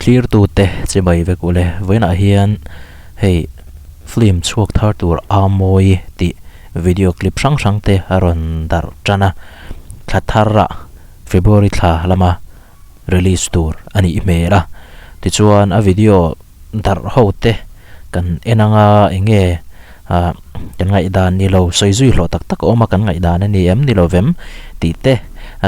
Thlirtute chibai vek ule vawiinah hian hei film chhuak thar tur a mawi tih video clip hrang hrang te a rawn darh tan a, thla thar ah February thla lama release tur a nih hmel a, tichuan a video darh ho te kan en anga eng nge ah kan ngaihdan ni lo sawi zui hlawh tak tak a awm a kan ngaihdan a ni em ni lo vem tih te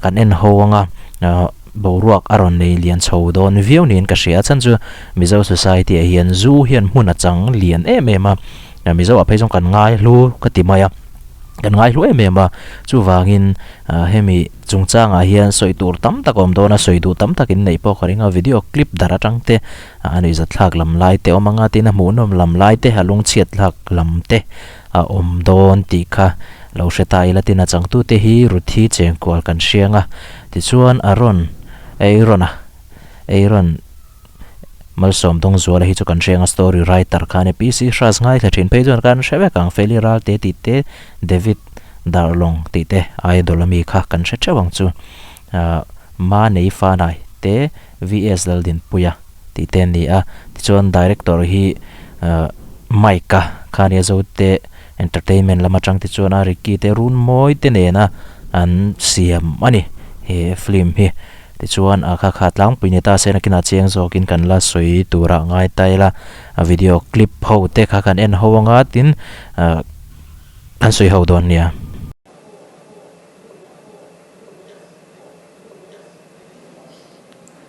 kan en ho anga ah boruak a rawn nei lian chho dawn viau niin ka hria a chhan chu Mizo society ah hian zu hian hmun a chang lian em em a Mizo ah phei chuan kan ngai hlu ka ti mai a kan ngai hlu em em a chuvangin ah hemi chungchangah hian sawi tur tam tak a awm dawn a sawi duh tam tak in neih pawh ka ring a video clip dar atang te a nuihzat thlak lam lai te awm anga tin a hmuhnawm lam lai te a lungchhiat thlak lam te a awm dawn tih kha lo hre ta ila tin a changtute hi Ruthi chengkual kan hriang a tichuan Aaron Aaron a Aaron Malsawm Dawngzuala hi chu kan hriang a story writer kha a ni PC Hras ngaithla thin phei chuan kan hre vek ang Feli Ralte tih te David Darlawng tih te idol ami kha kan hre theuh ang chu ah Ma Nei Fanai te VS Laldinpuia tih te an ni a tichuan director hi ah Mike-a kha a nia Zote Entertainment lam atang te chuan a Ricky te run mawi te nena an siam a ni he film hi tichuan a kha kha tlangpui ni ta se nakinah chiang zawkin kan la sawi turah ngai ta ila a video clip ho te kha kan en ho anga tin ah an sawi ho dawn nia.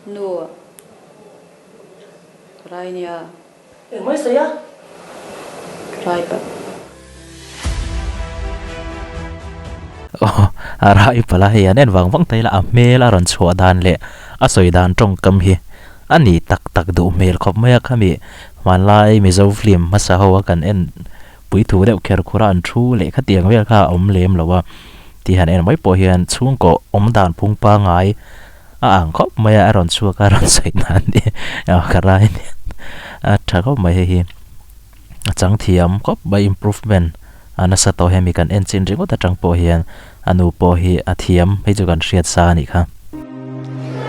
Nu rai nia. Engmai sawi a? Rai palh. Aw a rai palh a, hei an en vang vang ta ila a hmel a rawn chhuah dan leh a sawi dan tawngkam hi a ni tak tak duh hmel khawp mai a khami hmanlai Mizo film hmasa ho a kan en puithu deuh kher khur a an thu leh khatiang vel kha a awm lem lo a tih han en mai pawh hian chhungkaw awm dan phung pangngai a ang khawp mai a a rawn chhuak a a rawn sawi dan hi ka rai nen a tha khawp mai hei hi a chang thiam khawp mai improvement a nasa tawh hemi kan en chin ringawt atang pawh hian a nu pawh hi a thiam hei chu kan hriat sa a nih kha.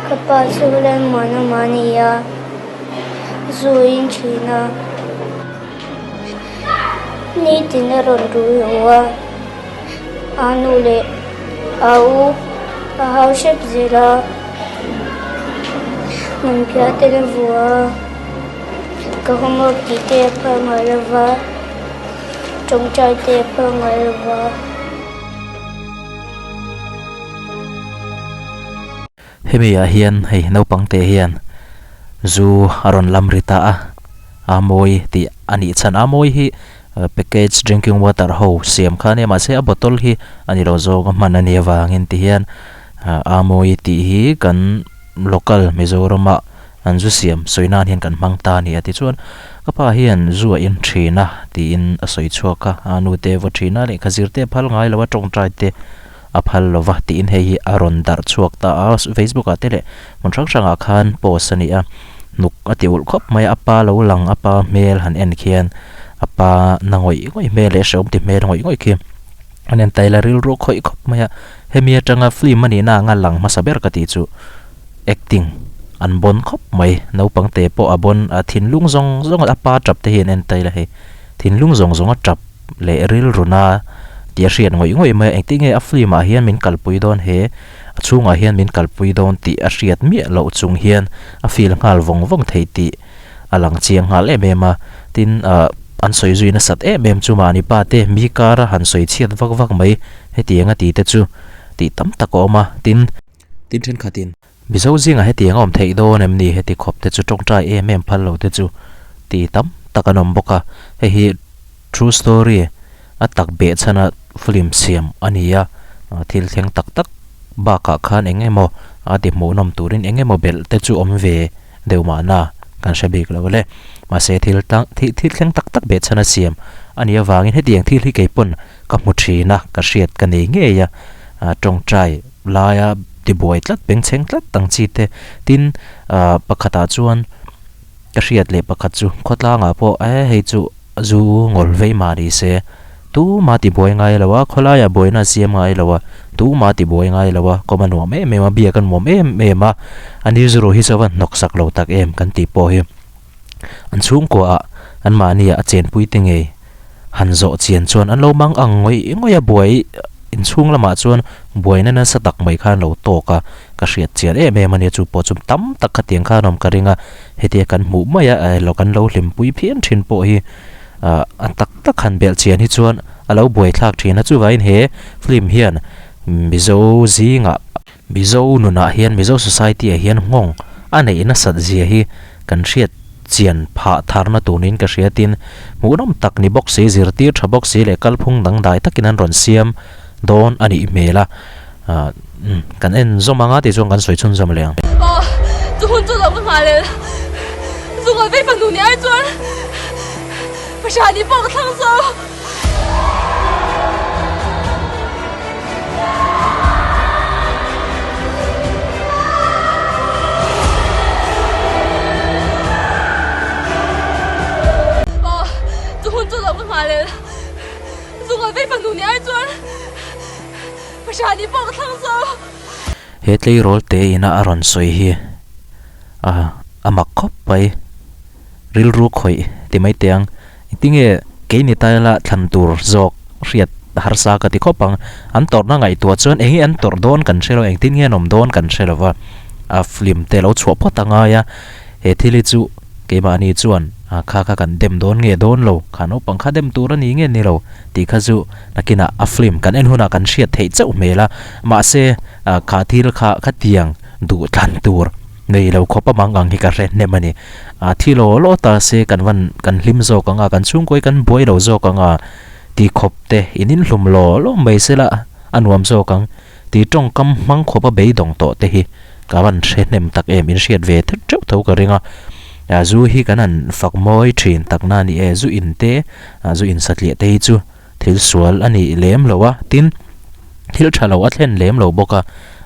Ka pa chu Lalmuana mah a ni a, zu in thin a, nitin a rawn rui ho a, a nu leh a u a hau hrep zel a, hmunphiah te la vua a, ka homework tih te a phal ngai lo va, tawngtai te a phal ngai lo va. Hemi ah hian hei naupang te hian zu a rawn lam ri ta a, a mawi tih a nih chhan a mawi hi package drinking water ho siam kha a nia mahse a bottle hi a ni lo zawk a hman a nih avangin ti hian a mawi tih hi kan local Mizoram ah an zu siam sawi nan hian kan hmang ta a ni a tichuan ka pa hian zu a in thin a tiin a sawi chhuak a, a nu te vaw thin a lehkha zir te a phal ngai lo a tawngtai te. a phal lo va tiin hei hi a rawn darh chhuak ta a, Facebook ah te leh hmun hrang hrang ah khan post a ni a, hnuk a ti ulh khawp mai a, a pa lo lang a pa hmel han en khian a pa na ngawih ngawih hmel leh hrehawm ti hmel ngawih ngawih khi an en taila rilru khawih khawp mai a, hemi atanga film a nihna anga lang hmasa ber ka tih chu acting an bawn khawp mai, naupang te pawh a bawn a thinlung zawng zawng a pa tap te hi an en taila hei thinlung zawng zawng a tap. leh rilruna tih a hriat ngawih ngawih mai a, engtin nge a film ah hian min kalpui dawn he a chhungah hian min kalpui dawn tih a hriat miah loh chung hian a feel nghal vawng vawng thei tih a lang chiang nghal em em a, tin ah an sawi zui nasat em em chu mahni pa te mi kara han sawi chhiat vak vak mai hetiang a ti te chu tih tam tak a awm a, tin tin thenkhatin. Mizo zingah hetiang a awm theih dawn em ni heti khawp te chu tawngtai em em phal lo te chu ti tam tak an awm bawk a, hei hi true story a tak beh chhana film siam a ni a, thil thleng tak tak bakah khan eng emaw a ti hmuhnawm turin eng emaw belh te chu awm ve deuh mahna kan hre bik lo le, mahse thil tang thil thleng tak tak beh chhana siam a nih avangin hetiang thil hi keipawn ka hmu thin a, ka hriat ka nei ngei a, tawngtai laia tibuai tlat bengchheng tlat ang chi te tin ah pakhatah chuan ka hriat leh pakhat chu khawtlangah pawh e hei chu zu ngawl vei mah ni se tuma tibuai ngai lo a khawlaiah buaina a siam ngai lo a Tumah a tibuai ngai lo a, kawm a nuam em em a, biak a nuam em em a, a ni zuru hi chu a va hnawksak lo tak em kan tih pawh hi an chhungkuaah anmahniah a chenpui te ngei han zawh chian chuan an lo mang ang ngawih ngawih a, buai inchhung lamah chuan buaina nasa tak mai khan lo tawk a, ka hriat chian em em a nia chu pawh chu tam tak khatiang khan awm ka ring a, hetia kan hmuh mai a lo kan lo hlimpui phian thin pawh hi ah a tak tak han belh chian hi chuan a lo buaithlak thin a, chuvangin he film hian Mizo zingah Mizo nunah hian Mizo society ah hian nghawng a neih nasat zia hi kan hriat chian phah tharna tunin ka hria tin hmuhnawm tak ni bawk si zirtir tha bawk si leh kalphung dangdai takin an rawn siam dawn a nih hmel a ah kan en zawm anga tih chuan kan sawi chhunzawm leh ang. Aw chu hun chu lo ka nghah leh chu ngawi vei fanu ni ai chuan Pasani pawh ka thlang zo. He tleirawl te ina a rawn sawi hi a a mak khawp mai rilru khawih ti mai teh ang. Tinge kei ni ta ila thlan tur zawk hriat harsa ka ti khawp ang. An tawrhna ngaihtuah chuan enge an tawrh dawn kan hre lo, engtin nge an awm dawn kan hre lo va. A film te lo chhuah phawt a ngai a, he thil hi chu keimahni chuan kha kha kan dem dawn nge dawn lo, kha naupang kha dem tur a ni nge ni lo tih kha chu nakinah a film kan en hunah kan hriat theih chauh hmel a. Mahse kha thil kha khatiang duh thlan tur. Nei lo khawp a mang ang hi ka hre hnem a ni. A thi law law ta se kan van kan hlim zawk ang a, kan chhungkawi kan buai lo zawk ang a ti khawp te in inhlum law law mai se la a nuam zawk ang ti tawngkam hmang khawp a beidawng tawh te hi ka van hre hnem tak em in hriat ve teuh teuh tho ka ring a. Zu hi kan han fak mawi thin tak na a ni e, zu in te zu in satliah te hi chu Thil sual a nih lem lo a, tin, thil tha lo a thlen lem lo bawk a,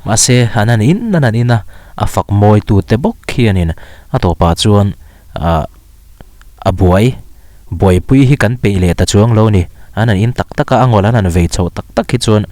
mahse an han in an han in a, a fak mawitute bawk khianin a tawpah chuan ah a buai, buaipui hi kan peih leh ta chuang lo ni, an han in tak tak a, a ngawl an han vei chhoh tak tak hi chuan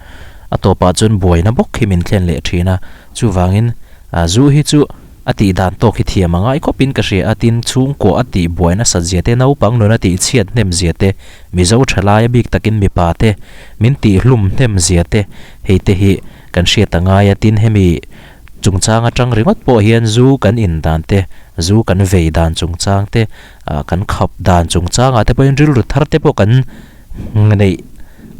a tawpah chuan buaina bawk hi min thlen leh thin a, chuvangin ah zu hi chu A tih dan tawk hi thiam a ngai khawpin ka hria a, tin chhungkua a tih buai nasat zia te, naupang nun a tih chhiat hnem zia te, Mizo thalai a bik takin mipa te min tih hlum hnem zia te, hei te hi kan hriat a ngai a, tin hemi chungchang atang ringawt pawh hian zu kan in dan te, zu kan vei dan chungchang te, kan khap dan chungchangah te pawhin rilru thar te pawh kan neih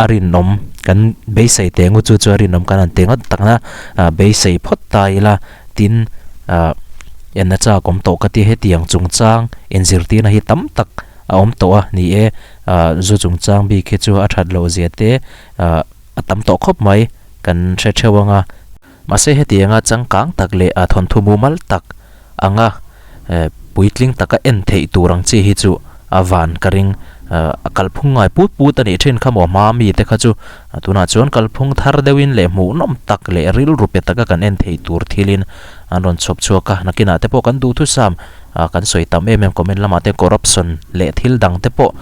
a rinawm, kan beisei teh ngut chu chu a rinawm kan han teh ngawt takna beisei phawt ta ila. Tin, ah, enna chak awm tawh ka ti hetiang chungchang inzirtirna hi tam tak a awm tawh a ni e, ah, zu chungchang bik hi chu a that loh zia te, ah, a tam tawh khawp mai kan hre theuh ang a. Mahse hetianga changkang tak leh a thawnthu mumal tak anga, eh, puitling taka en theih tur ang chi hi chu a van ka ring, a kalphung ngai put put a nih thin kha maw hma mi te kha chu tunah chuan kalphung thar deuhin leh hmuhnawm tak leh rilru pe taka kan en theih tur thilin an rawn chhawp chhuak a, nakinah te pawh kan duhthusam kan sawi tam em em comment lamah te corruption leh thil dang te pawh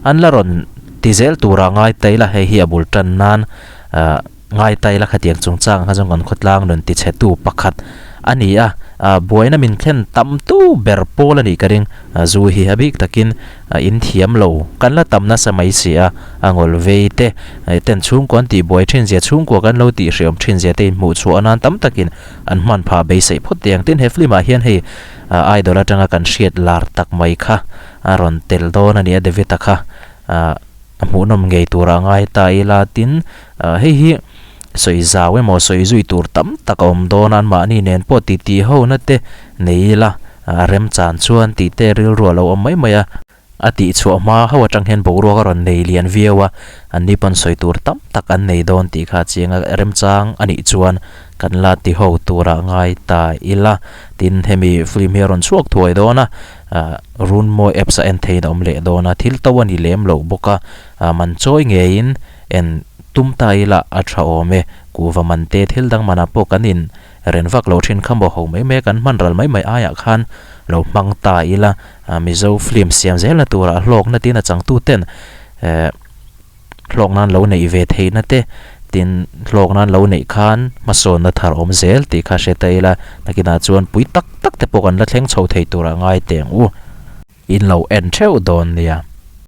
an la rawn ti zel tura ngai ta ila hei hi a bul tan nan ah. Ngai ta ila khatiang chungchang kha chuan kan khawtlang rawn ti chhe tu pakhat a ni a, buaina min thlen tam tu ber pawl a nih ka ring. Zu hi a bik takin in thiam lo kan la tam nasa mai si a, a ngawl vei te ten chhungkua an tih buai thin zia, chhungkua kan lo tih hreawm thin zia te inhmuh chhuah nan tam takin an hman phah beiseih phawt teh ang. Tin he film ah hian hei idol atanga kan hriat lar tak mai kha a rawn tel dawn a ni a, David-a kha. A hmuhnawm ngei tura ngai ta ila tin hei hi sawi zau emaw sawi zui tur tam tak a awm dawn a anmahni nen pawh titi ho na te nei ila a remchan chuan tih te rilru a lo awm mai mai a. A tih chhuah hma ho atang hian boruak a rawn nei lian viau a, anni pawn sawi tur tam tak an nei dawn tih kha chiang a, remchang a nih chuan kan la ti ho tura ngai ta ila tin hemi film hi a rawn chhuak thuai dawn a. Ah Runmawi apps a en theiin a awm leh dawn a, thil to a ni lem lo bawk a, ah man chawi ngeiin en tum ta ila a tha awm e, kuhva man te thil dang manah pawh kan in ren vak lo thin kha maw ho mai mai a kan hman ral mai mai aiah khan lo hmang ta ila, ah Mizo film siam zelna turah hlawkna tin a changtu ten eh. Hlawk nan lo neih ve theihna te Tin, hlawkna an lo neih khan hmasawnna thar awm zel tih kha hre ta ila, nakinah chuan pui tak tak te pawh kan la thleng chho thei turah ngai teh ang u. In lo en theuh dawn nia.